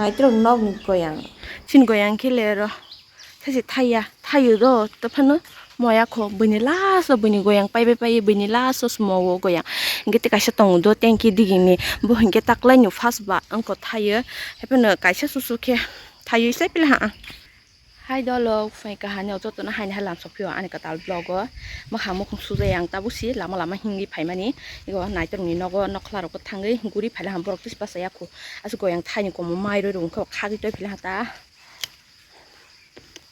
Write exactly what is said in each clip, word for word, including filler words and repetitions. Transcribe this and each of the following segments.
Naitrok nokni goyang. Chini goyang khe le ro. Thai se thaiya, thaio do, to phano moya kho, buini last o buini goyang pai pai pai, buini last o sumo o goyang. Hingke te kaisa tongo do, tengki digini, bo hingke taklai no first ba, wngkho thaio, haiphano kaisa susu khe thaio, sai pila ha. Hai dolo, phai kahani o joto no haini hai lam sok phio ani kwtal vlog o, mwkhang mukhung sujai ang tabuk si lama lama himwi phaimani, ego naitok ni nogo nokla rok thangwi guri phaila ha borok tei bachaya kho, aswk goyang thaini komo mai roi rw wngkhe khagwi toi phaila ha ta.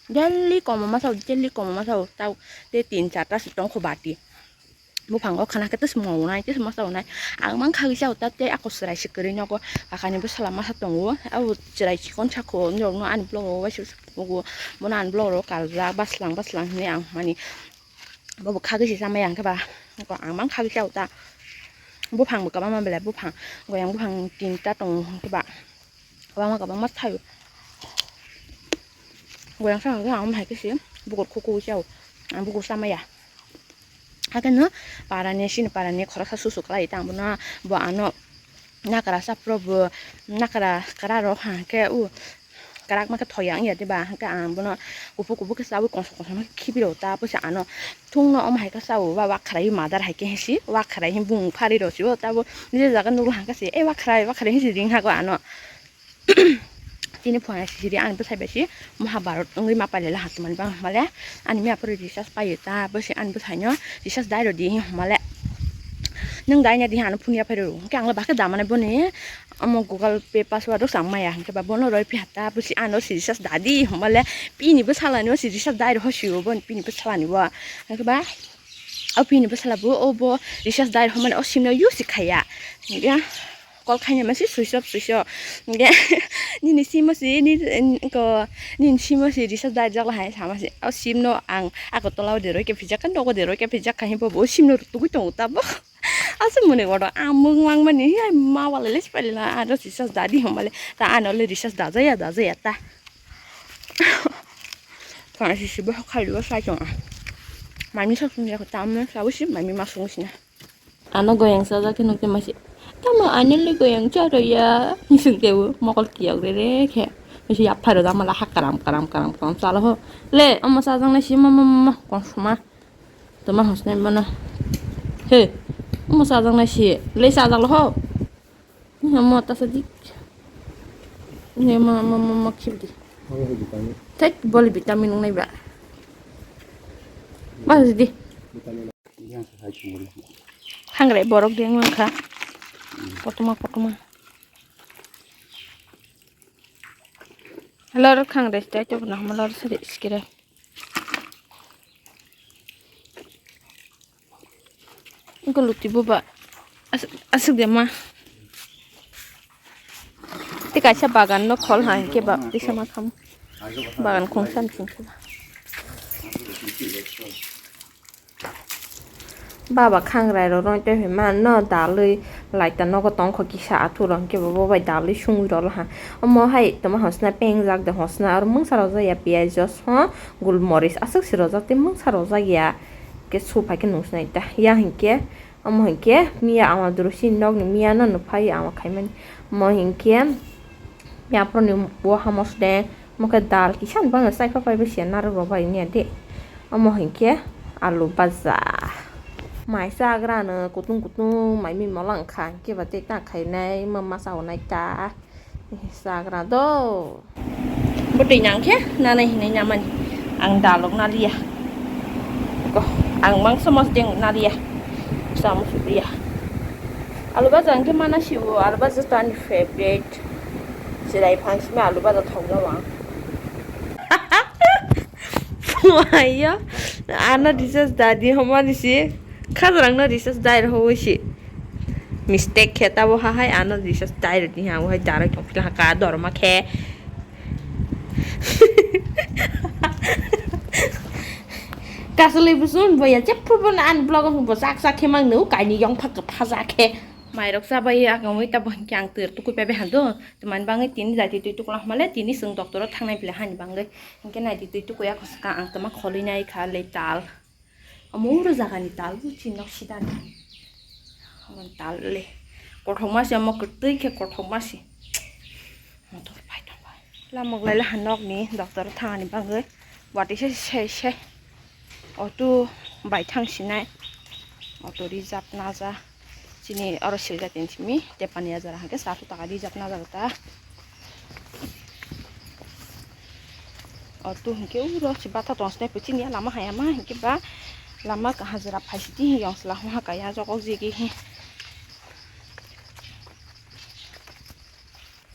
Daily komo masa o, daily komo masa o, tei tin charta se tongkho bati. Buphango khana khe tei se maunai, tei se masa unai. Ang mang khagwi chao ta tei ako chwrai se kwrwi nogo. Kakani bwsala masa tongo. Abo chwrai chikon sakho, norokno ani vlog o waisa se nugo. Bono ani vlog o kaljak, baslang, baslang hinwi ang mani. Bobo khagwi se chamai ang khe ba. Ang mang khagwi chao ta. Buphang bo kwbangma belai buphang. Goyang buphang tinta tongo hwnkhe ba. Kwbangma kwbangma thaio. Goyang sakha khe ang hai khe se bukur khuku chao. Ang bukur chamaya. Hakhe no parani, sini parani khoroksa susu kwlai tang bono, bo ano nakara sapro bo nakara kara rok hangkhe u karak ma khe thoya wngya diba, hangkhe ang bono kuphur kuphur khe chawi kongsa kongsa ma khe khibi rw ta, bwsa ano thung no omo hai khe chawo ba, wakhrai mother hai khe hinsi, wakhrai hin bung phari rw si o, tabo je jaga nukla hangkhe se, "E wakhrai, wakhrai," hinsi ring hago ano. Chini phone sisiri ani bwsai bai si Mahabharat wngwi ma pailai laha tumani bang hwnmale ani mia phuru recharge paio ta, bwsi ani bwsaino recharge dai rw di hwnmale, "Nwng dai na di, ano phone ya phai rw," hwnkhe ang le bakhe da mane boni omo Google Pay password rok chang maya, hwnkhe ba bono roi phiya ta, bwsi ano si recharge da di hwnmale, pini bwsalani o si recharge dai rw hosio boni pini bwsalani o, hwnkhe ba o pini bwsala bo o bo recharge dai rw hwnmale o sim no use khaiya, hwnkhe. Call khaina masi switch off, switch off. Hingke nini sim o si, ni, ko, nini sim o si recharge dai jak lahai sama si. O sim no ang Agartala o de roi khe phijak kha, nogo de roi khe phijak kha, himbo bo sim no tugui tongo tabuk. Aswk mone kotor ang mung mang mani, hai ma wale le sipai le na, aro recharge da di hwnmale, ta ano le recharge da jaya, da jaya ta. Kha si si bo khai lo sai chong. Mami sa sung ya ko tam na, sa bo si mami ma sung si na. Ano goyang sajak khe nukte masi, "Tamo ani le goyang charwya?" Singteo mokol kiyok re re khe. Misi yapphai rw da mala ha karam karam karam karam chalo ho. "Le, omo sajak nai si, mo, mo, mo, mo, konsuma." Toma hosnai mano. "He, omo sajak nai si, le sajak lo ho." Omo ta sadik. Ne ma, ma, ma, ma, khibdi. Thek, boli vitamin nai ba. Ba, di. Hangre borok deng mangkha. Kotorma, kotorma. Lor khangre stai to na lor sari skire. Guluti buba. Asuk, asuk de ma. Te kaisa bagan no khol hai ke ba tisa ma kham. Bagan khongsan ching ke ba. Baba khangrai rok roi tei hoi ma no dalwi laita nogo tongkho kisa athuro hwnkhe bo bai dalwi sungwi rwlaha. Omo hai toma hosna pengjak de hosna aro mungsa rojak ya piyaj rosong gul moris aswk se rojak tei mungsa rojak ya. Khe su phai khe nung sinai ta ya hinkhe omo hinkhe miya ama doro chini nokni miya no nw phai ama khaimani omo hinkhe miya phuru ni bo hamo sudeng. Omo khe dal kisa ni bagwi chai kha pai bai se narwk rok bai wngya de. Omo hinkhe alu baja. Mai chagra no kutung kutung mai mi mola wngkha hinkhe ba tei ta khainai ma masa hwnai ta. Chagra do. Bwtwi nang khe nanai hinwi namani. Ang dalok naliya. Ko, ang mangsa mosdeng naliya. Sa musuliya. Alu baja hwnkhe mana siwo, alu baja to ani favorite. Chwrai phansima alu baja thokno ang. Waiyo, ano recharge dadi homani si. Khajarang no recharge dai rw hoi si. Mistake khe tabo ha hai ano recharge dai rw di ha, o hai daroi tong phila ha ka dorma khe. Kasalai busun boya jephru bono ani vlog o bo chak chak khe mang nw kaini yong phak phaja khe. Mairok chabai agangwi tabo hinkhe ang twi tukui paibai hando. Twmani bangwi tini jati twi tukula hwnmale tini chwng doctor o thangnai bile hani bangwi. Hinkhe naidi twi tukui ako swkang ang twma kholwi nai kha le tal. Omo uro jagani tal bo chini nok sidani. Omo tal le. Kothokma se omo kwtwi khe kothokma se. Motor pai. Lamuk laila ha nokni doctor thangani bagwi watwi se se se auto bai thang sinai, auto reserve naja. Chini oro siljak tini simi tepani ajara hwnkhe satu taka reserve najago ta. Auto hwnkhe uro se batha tong sinai pui chini lama hai ama hwnkhe ba lama kaham jora phai sidi hwnkhe yong chwla hwnha kaya jokok jigi hi.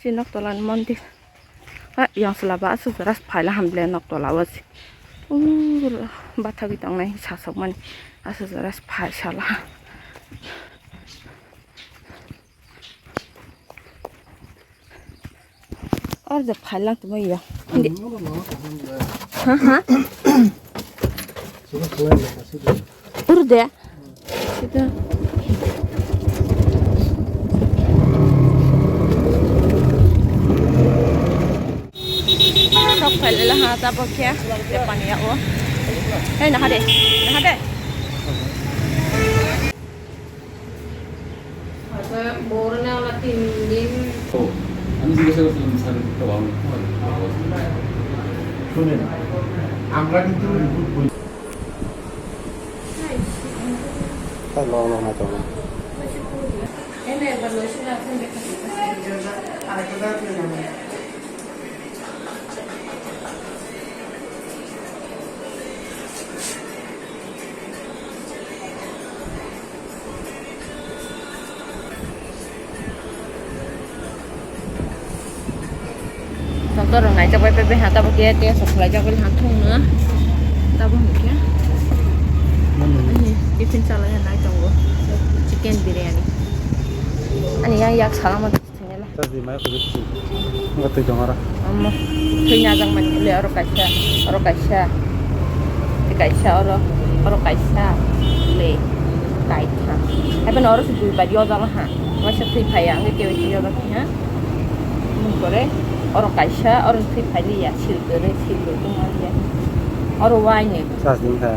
Si nok tola ni mondir. Ha, yang sela ba aswk jora phai la ham ble nok tola o si. Ur, bathagwi tongnai sasok mani aswk jora phai sala. Or de phai lang tuma ya. Ha, ha. Ur de. Sida. Sok phai lela ha ta bokhe. Te pani ya o. Hei, naha de. Naha de. Borna ola tin din. শুনেন, আমরা কিন্তু রিপোর্ট করি। Doctor rok naijak bai pai bai ha, tabuk khe tei aswk khlai jak bai ha thung no. Tabuk hwnkhe ani tiffin chalai nai tongo, chicken biryani. Ani yang yak salama. Tei mai khujut si. Ngatwi tong aro. Omo. Thwi najak mani le oro kaisa, oro kaisa. Tei kaisa oro, oro kaisa. Le. Kaisa. Ebe no oro se dui bai yo jala ha. Waisa thwi phai ya, nge kewe thwi yo jala ha. Mun kore oro kaisa, oro thwi phai li ya, sil kore, sil kore tong ya. Oro wai ne. Sas din kha.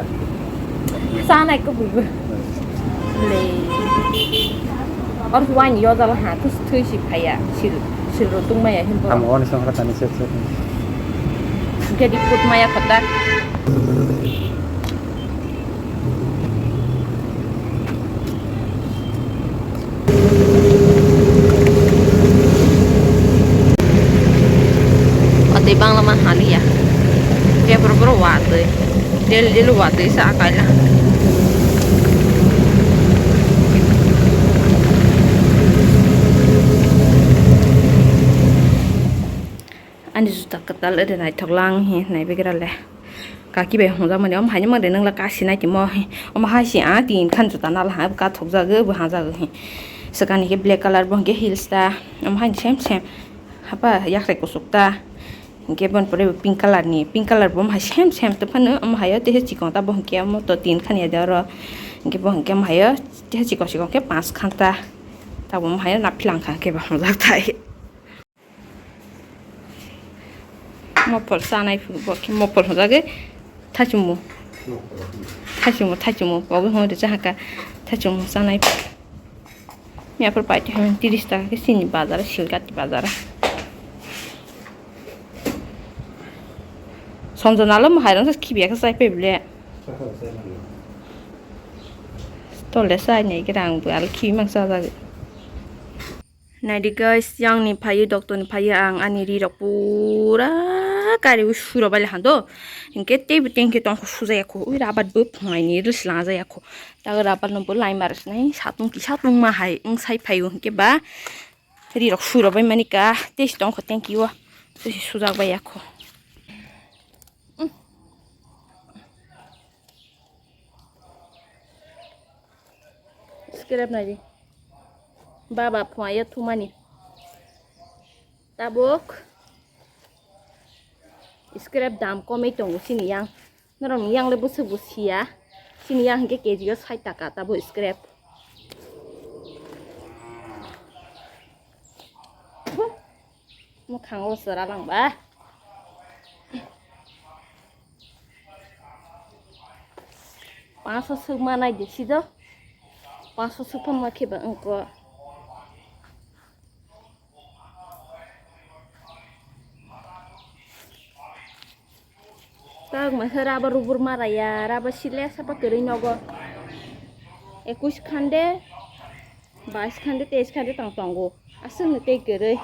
Sanai ko buibo. Le. Or wine yo jala ha, tus tui si phaya, sil, sil ro tung maya hin bo. Amo oni song kha tani set set. Jadi put maya kota. Watwi bangla man haliya. Khe borok borok watwi. Daily daily watwi sa kaila. Ani juta kwtal ede naithok lang hi naibegra le. Kaki bai hwnjakmani omo haino mangde nwngla kasi nai timo hi. Omo hai si a tin khan juta nala ha kathok jagwi bo ha jagwi hi. Swkani khe black colour bo hwnkhe heels ta. Omo haino same same. Hapa yakrai kuchuk ta. Hwnkhe bon pore bo pink colour ni. Pink colour bo omo hai same same to phano omo hayo tehe chikon ta bo hwnkhe omo to tin khan ya de oro. Hwnkhe bo hwnkhe omo hayo tehe chikon chikon khe panch khan ta. Tabo omo hayo naphilang kha khe bo hwnjak thai. Mopol chanai phu, bo khe mopol hwnjagwi thaichungmo. Thaichungmo, thaichungmo, bo hwnwi rwchapkha thaichungmo chanai phu. Miyaphur paithago tiris taka khe chini bazar, Silkati bazar. Sonjona lo mohai rok khibiya khe chai phai bole. Tole chai nai khe rang bo alo khibi mang chajagwi. Naidi guys, yang ni phaio, doctor ni phaio, ang ani ri rok pura kari o suro bai le hando. Hinkhe teibo tengkhe tongkho sujaya kho, ui rabat bo phungai ni ri slang jaya kho. Tago rabat no bo lai mar sinai satung kisa tungma hai wng sai phaio hinkhe ba ri rok suro bai mani ka tei si tongkho tengki o tei si sujak bai ya kho. Scrap nai di. Baba phwaya thumani. Tabuk. Scrap dam komwi tongo chini yang. Norok ni yang le bwswk bo siya. Chini yang hwnkhe K G o sait taka tabuk scrap. Mwkhango chwra lang ba. Panso swkma nai de sido. Panso swkma khe ba wngko. Tak masa raba rubur maraya, raba sile sapa kwrwi nogo. Ekush khande, bais khande, teis khande tang tongo. Aswkno tei kwrwi.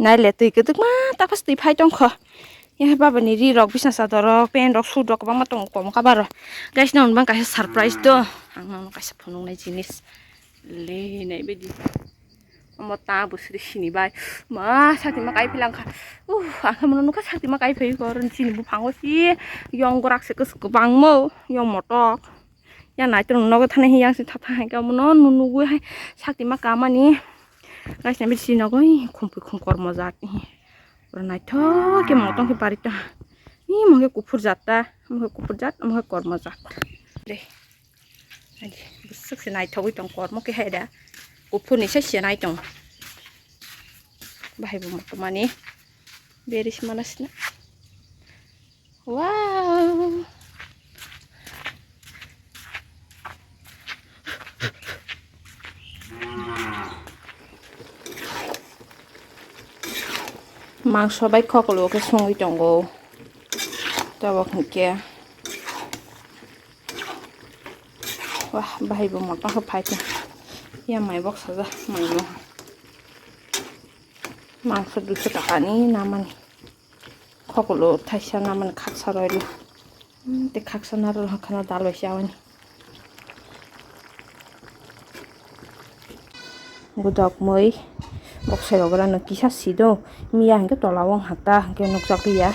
Naile twi kwtwkma takhos twi phai tongkho. Yang baba ni ri rok, bisna chador rok, pen rok, suit rok kwbangma tongo kom kabaro. Guys, nang bang kaisa surprise do. Ang nang kaisa phunuknai jinis le nai bedi. Omo ta bwswri sini bai. Ma sakti ma kai philang kha. Uh, ang khe mono nukha sakti ma kai phai kor sini buphango si yong gorak se kwbangmo yong motok. Ya naitrong nogo thani hi yang si thatha hai ka mono nunugwi hai sakti ma kamani. Guys, nai bisi nogo hi khumpi khum kormo jat hi. Oro naithok khe motong khe barita. Hi mokhe kuphur jat ta, mokhe kuphur jat, mokhe kormo jat. De. Aji, bwswk se naithogwi tong kormo khe hai da. Kuphur ni se se nai tong. Bahai bo motomani. Beri se mana sina. Wow. Mangso bai khokolo khe songwi tongo. Tabok hinkhe. Wah, bahai bo motom khe phai khe. Ya mai bok saja, mai mo. Mangso duiso taka ni namani. Khokolo thaisa namani khaksa roilo. Hmm, te khaksa naro hakhana dal bai se awani. Gudok mui boksairok rano kisa sido miya hinkhe tola o wng hakta hinkhe nukjakliya.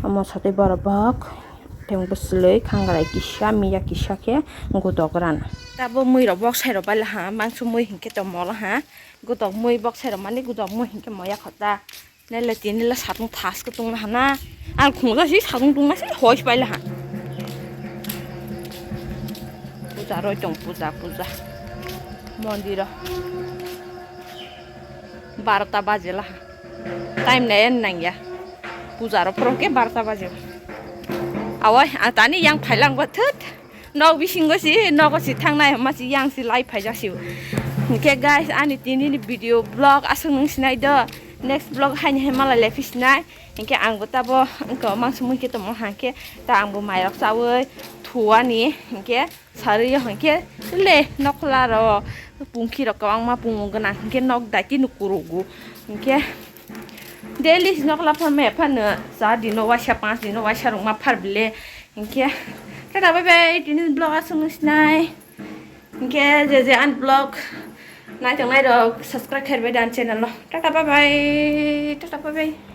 Omo satwi borok bok tei bwswlwi khangrai kisa miya kisa khe gudok rano. Tabuk mui rok boksairok bailaha mangso mui hinkhe tongmolaha gudok mui boksairok mani gudok mui hinkhe moya khota. Nele tini le satung thas ke tungla hana. Ang khungla si satung tungla si hoi pai la ha. Puja roi tong puja puja. Mondiro. Barota baje la ha. Time na en nang ya. Puja ro pro ke barota baje. Awai atani yang phailang ba thut. Nok bisingo si, nogo si thangnai, hama si yang si lai phaijak si. Hinkhe guys, ani tini ni video vlog aswk nung sinai do. Next vlog haini hai mala lephi sinai. Hinkhe ang bo tabo wngkha mangso mui khe tongmo hangkhe ta ang bo mairok chawi thuani hinkhe sarwi yo hinkhe le nokla ro pungki rok kwbangma pungo gwnang hinkhe nok daiti no kurugo hinkhe. Daily si nokla phar maya phano char dino waisa, panch dino waisa rwngma phar bile. Hinkhe tata bye bye, tini vlog aswk nung sinai. Hinkhe je je ani vlog naitongnai rok subscribe khairbai da ani channel no. Tata bye bye, tata bye bye.